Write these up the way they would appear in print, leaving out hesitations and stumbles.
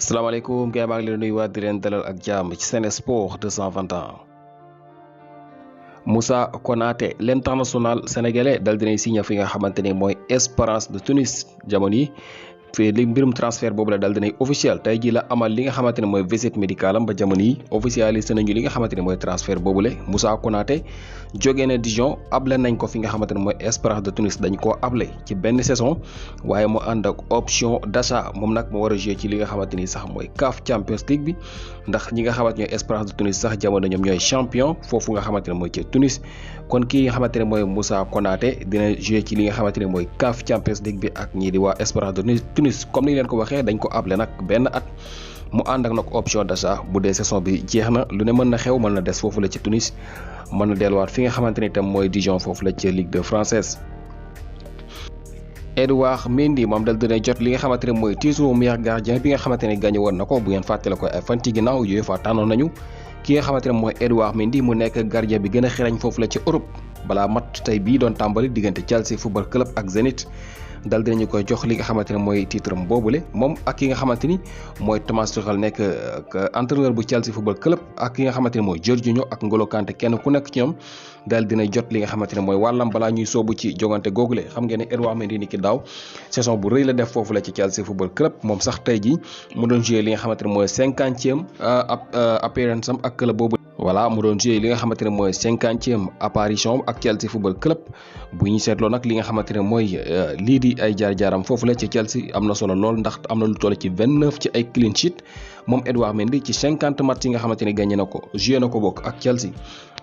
salaamaaleykum gars yi maa ngi leen di nuyuwaat di leen dalal ak jàmm ci Sen Sport 221. Moussa Konaté l'international sénégalais dal dinay signé fi nga xamante ni mooy Esperance de Tunis jamono yi fii li mbirum transfert boobu la dal dinay officiel tey jii la amal li nga xamante ne mooy visite médicale am ba jamono yi officialisé nañu li nga xamante ne mooy transfert boobule Moussa Konaté jógee na Dijon able nañ ko fi nga xamante ne mooy Esperance de Tunis dañ koo able ci benn saison waaye mu ànd ak option d'achat moom nag mu war a jouer ci li nga xamante ni sax mooy CAF Champions League bi ndax ñi nga xamante ñooy Esperance de Tunis sax jamono ñoom ñooy champion foofu nga xamante ne mooy ci Tunis kon kii nga xamante ne mooy Moussa Konaté dina jouer ci li nga xamante ne mooy CAF Champions League bi ak ñii di waa Esperance de Tunis comme ni leen ko waxee dañ ko able nag benn at mu ànd ak nag option d'achat bu dee saison bi jeex na lu ne mën na xew mën na des foofu la ci Tunis mën na delluwaat fi nga xamante ni itam mooy Dijon foofu la ci Ligue 2 française. Edouard Mendy moom dal dina jot li nga xamante ne mooy titre meilleur gardien bi nga xamante ne gagné woon na ko bu ngeen fàttale ko ay fan ci ginnaaw yooyu fa tànnoon nañu ki nga xamante ne mooy Edouard Mendy mu nekk gardien bi gën a xirañ foofu la ci Europe balaa mat tey bii doon tàmbali diggante Chelsea football club ak Zenit dal dinañu koy jox li nga xamante ne mooy titre am boobule moom ak ki nga xamante ni mooy Thomas Tuchel nekk entraîneur bu Chelsea football club ak ki nga xamante ne mooy Jorginho ak N'Golo Kanté kenn ku nekk ci ñoom dal dina jot li nga xamante ne mooy wàllam balaa ñuy soobu ci jogante googule xam ngeen ne Edouard Mendy ni ki daaw saison bu rëy la def foofu la ci Chelsea football club moom sax tey ji mu doon jouer li nga xamante ne mooy 50e appearance am ak club boobu. voilà mu doon jouer li nga xamante ne mooy 50e apparition ak Chelsea football club bu ñu seetloo nag li nga xamante ne mooy lii di ay jaar-jaaram foofu la ci Chelsea am na solo lool ndax am na lu toll ci 29 ci ay clean sheet moom Edouard Mendy ci 50 match yi nga xamante ne gagné na ko joué na ko bokk ak Chelsea.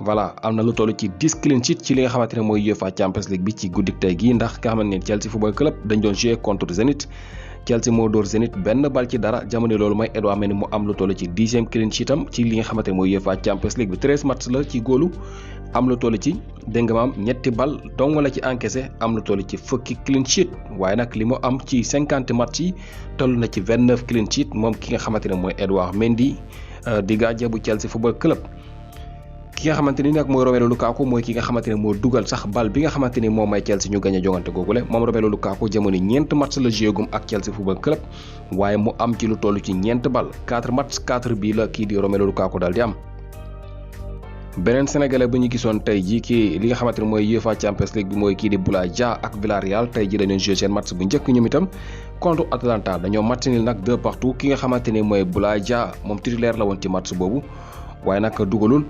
voilà am na lu toll ci 10 clean sheet ci li nga xamante ne mooy UEFA Champions League bi ci guddik tey gii ndax nga xamante ne Chelsea football club dañ doon joué contre Zenit Chelsea moo dóor Zenit benn bal ci dara jamono loolu mooy Edouard Mendy mu am lu toll ci 10e clean sheet am ci li nga xamante ne mooy UEFA Champions League bi 13 match la ci góolu am lu toll ci dégg nga maam ñetti bal dong la ci encaissé am lu toll ci fukki clean sheet waaye nag li mu am ci 50 match yi toll na ci 29 clean sheet moom ki nga xamante ne mooy Edouard Mendy di gardien bu Chelsea football club. ki nga xamante ni nag mooy Romelu Lukaku mooy ki nga xamante ne moo dugal sax bal bi nga xamante ni moo may Chelsea ñu gañ a jongante googule moom Romelu Lukaku jamono ñeent match la joué gum ak Chelsea football club waaye mu am ci lu toll ci ñeent bal 4 match 4 bii la kii di Romelu Lukaku daal di am. beneen sénégalais bu ñu gisoon tey jii kii li nga xamante ne mooy UEFA Champions League bi mooy kii di Boulaye Dia ak Villarreal tey jii dañoo joué seen match bu njëkk ñoom itam contre Atalanta dañoo match nil nag 2 partout ki nga xamante ne mooy Boulaye Dia moom titulaire la woon ci match boobu. waaye nag dugalul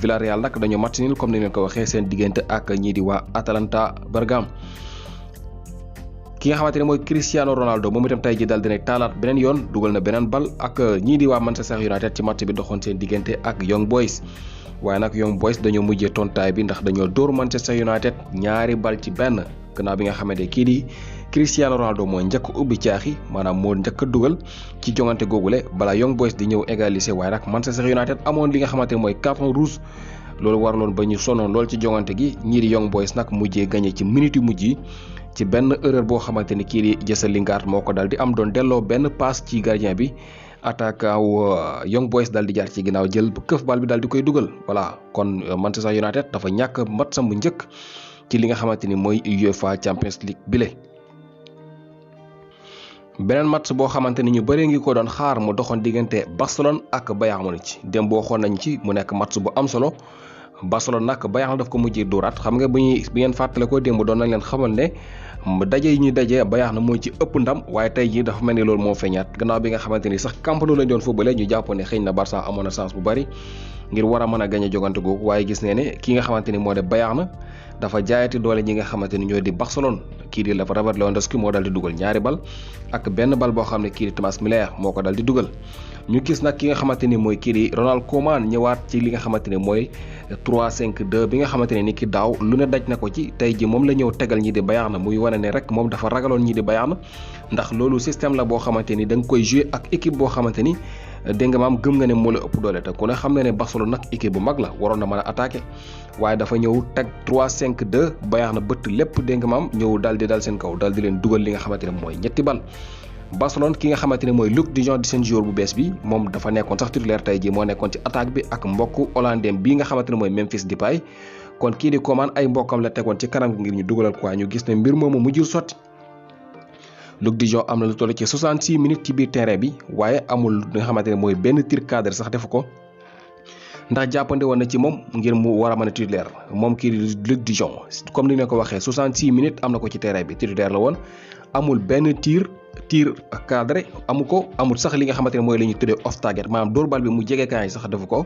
Villarreal nag dañoo match nul comme ni leen ko waxee seen diggante ak ñii di waa Atalanta Bergame. ki nga xamante ne mooy Cristiano Ronaldo moom itam tey ji daal dinay taalaat beneen yoon dugal na beneen bal ak ñii di waa Manchester United ci match bi doxoon seen diggante ak Young Boys waaye nag Young Boys dañoo mujjee tontaay bi ndax dañoo dóor Manchester United ñaari bal ci benn gannaaw bi nga xamante kii di Cristiano Ronaldo moo njëkk ubbi caaxi maanaam moo njëkk a dugal ci jongante googule balaa Young Boys di ñëw égaliser waaye nag Manchester United amoon li nga xamante ne mooy carton rouge loolu waraloon ba ñu sonoon lool ci jongante gi ñii di Young Boys nag mujjee gagné ci minute yu mujj yi ci benn erreur boo xamante ni kii di Jesse Lingard moo ko dal di am doon delloo benn passe ci gardien bi attaquant Young Boys dal di jaar ci ginnaaw jël këf bal bi dal di koy dugal voilà kon Manchester United dafa ñàkk matcham bu njëkk ci li nga xamante ni mooy UEFA Champions League bile. beneen match boo xamante ni ñu bëree ngi ko doon xaar mu doxoon diggante Barcelone ak Bayern Munich démb boo xoon nañ ci mu nekk match bu am solo Barcelone nag Bayern daf ko mujjee dóoraat xam nga bi ngeen fàttale ko démb doon nañ leen xamal ne daje yi ñuy daje Bayern na mooy ci ëpp ndam waaye tey jii dafa mel ni loolu moo feeñaat gannaaw bi nga xamante ni sax Camp Nou lañ doon footballé ñu jàpp ne xëy na Barça amoon na chance bu bari ngir war a mën a gañ a jogante googu waaye gis ne ne ki nga xamante ni moo de Bayern na dafa jaayati doole ñi nga xamante ni ñoo di Barcelone kii di Robert Lewandowski moo dal di dugal ñaari bal ak benn bal boo xam ne kii di Thomas Müller moo ko dal di dugal ñu gis nag ki nga xamante ni mooy kii di Ronald Koeman ñëwaat ci li nga xamante ni mooy 3-5-2 bi nga xamante ne ni ki daaw lu ne daj na ko ci tey ji moom la ñëw tegal ñi di Bayern muy wane ne rek moom dafa ragaloon ñi di Bayern ndax loolu système la boo xamante ni da nga koy jouer ak équipe boo xamante ni dégg nga maam gëm nga ne moo la ëpp doole te ku ne xam na ne Barcelone nag équipe bu mag la waroon na mën a attaquer waaye dafa ñëw teg 3-5-2 Bayern na bëtt lépp dégg nga maam ñëw dal di dal seen kaw dal di leen dugal li nga xamante ne mooy ñetti bal. Barcelone ki nga xamante ne mooy Luc de Jong di seen joueur bu bees bi moom dafa nekkoon sax titulaire tey jii moo nekkoon ci attaque bi ak mbokku hollandais bii nga xamante ne mooy Memphis Depay kon kii di Koeman ay mbokkam la tegoon ci kanam ngir ñu dugalal quoi ñu gis ne mbir moomu mujjul sotti Luc de Jong am na lu toll ci 66 minutes ci biir terrain bi waaye amul li nga xamante ne mooy benn tir cadré sax defu ko ndax jàppande woon na ci moom ngir mu war a mën a titulaire moom kii Luc de Jong comme ni nga ko waxee 66 minutes am na ko ci terrain bi titulaire la woon amul benn tir cadré amul sax li nga xamante ne mooy la ñuy tuddee off target maanaam dóor bal bi mu jege kaa yi sax defu ko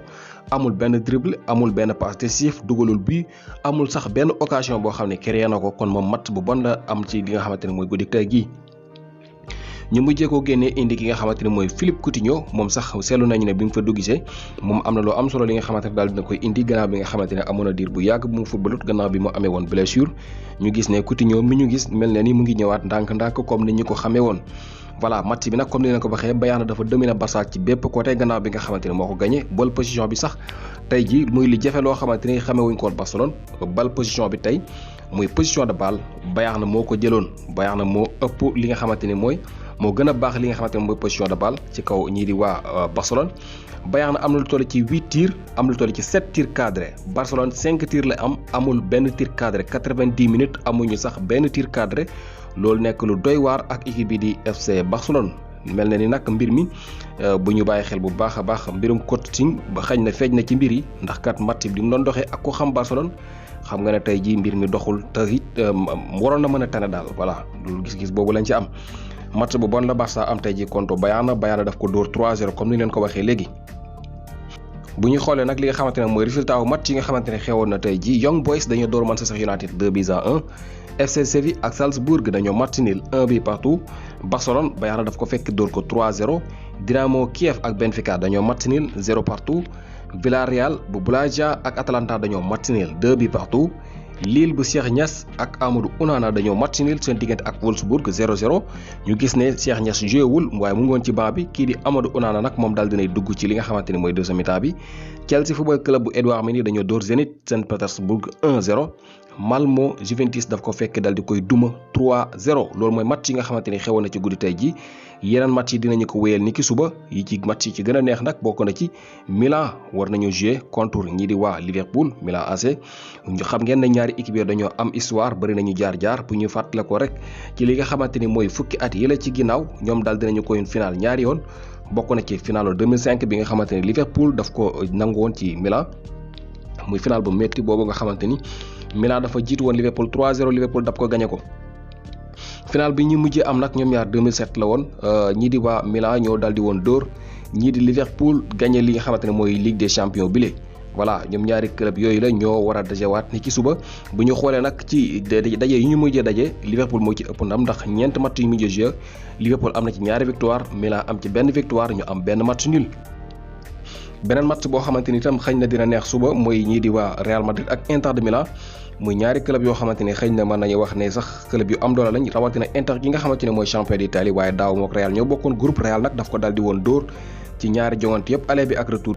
amul benn dribble amul benn passe décisif dugalul bi amul sax benn occasion boo xam ne créé na ko kon moom match bu bon la am ci li nga xamante ne mooy guddi tey gii. ñu mujjee koo génnee indi ki nga xamante ne mooy Philippe Coutinho moom sax seetlu nañu ne bi mu fa duggisee moom am na loo am solo li nga xamante ne daal dina koy indi gannaaw bi nga xamante ne amoon na diir bu yàgg bu mu footballut gannaaw bi mu amee woon blessure ñu gis ne Coutinho mi ñu gis mel na ni mu ngi ñëwaat ndànk-ndànk comme ni ñu ko xamee woon. voilà match bi nag comme ni leen ko waxee Bayern dafa dominer Barça ci bépp côté gannaaw bi nga xamante ne moo ko gagné bal position bi sax tey ji muy li jafe loo xamante ni xamee wuñ ko woon Barcelone bal position bi tey muy position de balle Bayern moo ko jëloon Bayern moo ëpp li nga xamante ni mooy moo gën a baax li nga xamante ne mooy position de balle ci kaw ñii di waa Barcelone. Bayern am na lu toll ci 8 tirs am lu toll ci 7 tirs cadrés Barcelone 5 tirs la amul benn tir cadré 90 minutes amuñu sax benn tir cadré loolu nekk lu doy waar ak équipe bi di FC Barcelone. mel na ni nag mbir mi bu ñu bàyyi xel bu baax a baax mbirum coaching ba xañ na feeñ na ci mbir yi ndax kat match bi mu doon doxee ak ko xam Barcelone xam nga ne tey jii mbir mi doxul te it waroon na mën a tane daal voilà loolu gis-gis boobu lañ ci am. match bu bon la Barça am tey ji contre Bayern daf ko dóor 3-0 comme ni leen ko waxee léegi. bu ñu xoolee nag li nga xamante ne mooy résultat wu match yi nga xamante ne xewoon na tey ji Young Boys dañoo dóor Manchester United 2-1 FC Séville ak Salzbourg dañoo match nul 1 partout Barcelone Bayern daf ko fekk dóor ko 3-0 Dynamo Kiev ak Benfica dañoo match nul 0 partout Villarreal bu Boulaye ak Atalanta dañoo match nul 2 partout Lille bu Cheikh Niass ak Amadou Onana dañoo match nul seen diggante ak Wolfsburg 0-0 ñu gis ne Cheikh Niass joué wul waaye mu ngi woon ci banc bi kii di Amadou Onana nag moom daal dinay dugg ci li nga xamante ne mooy deuxième mi-temps bi. Chelsea football club bu Edouard Mendy dañoo dóor Zenit Saint-Pétersbourg 1-0 Malmo Juventus daf ko fekk dal di koy duma 3-0 loolu mooy match yi nga xamante ni xewoon na ci guddi tey ji yeneen match yi dinañu ko wéyal ni ki suba yi ci match yi ci gën a neex nag bokk na ci Milan war nañu jouer contre ñi di waa Liverpool Milan AC ñu xam ngeen ne ñaari équipe yi dañoo am histoire bari nañu jaar-jaar bu ñu fàttale ko rek ci li nga xamante ni mooy fukki at yi la ci ginnaaw ñoom daal dinañu koy final ñaari yoon bokk na ci finalu 2005 bi nga xamante ni Liverpool daf ko nangu woon ci Milan muy final bu metti boobu nga xamante ni Milan dafa jiitu woon Liverpool 3-0 Liverpool daf ko gagné ko. final bi ñu mujjee am nag ñoom ñaar 2007 la woon ñii di waa Milan ñoo daal di woon dóor ñii di Liverpool gagné li nga xamante ne mooy Ligue des champions bile. voilà ñoom ñaari club yooyu la ñoo war a dajewaat ni ci suba bu ñu xoolee nag ci daje yi ñu mujjee daje Liverpool moo ci ëpp ndam ndax ñeent match yu mujjee joué Liverpool am na ci ñaari victoire Milan am ci benn victoire ñu am benn match nul. beneen match boo xamante ni itam xëy na dina neex suba mooy ñii di waa Real Madrid ak Inter de Milan muy ñaari club yoo xamante ni xëy na mën nañu wax ne sax club yu am doole lañ rawatina Inter gi nga xamante ne mooy champion d'Italie waaye daaw mook Real ñoo bokkoon groupe Real nag daf ko daal di woon dóor ci ñaari jongante yëpp aller bi ak retour.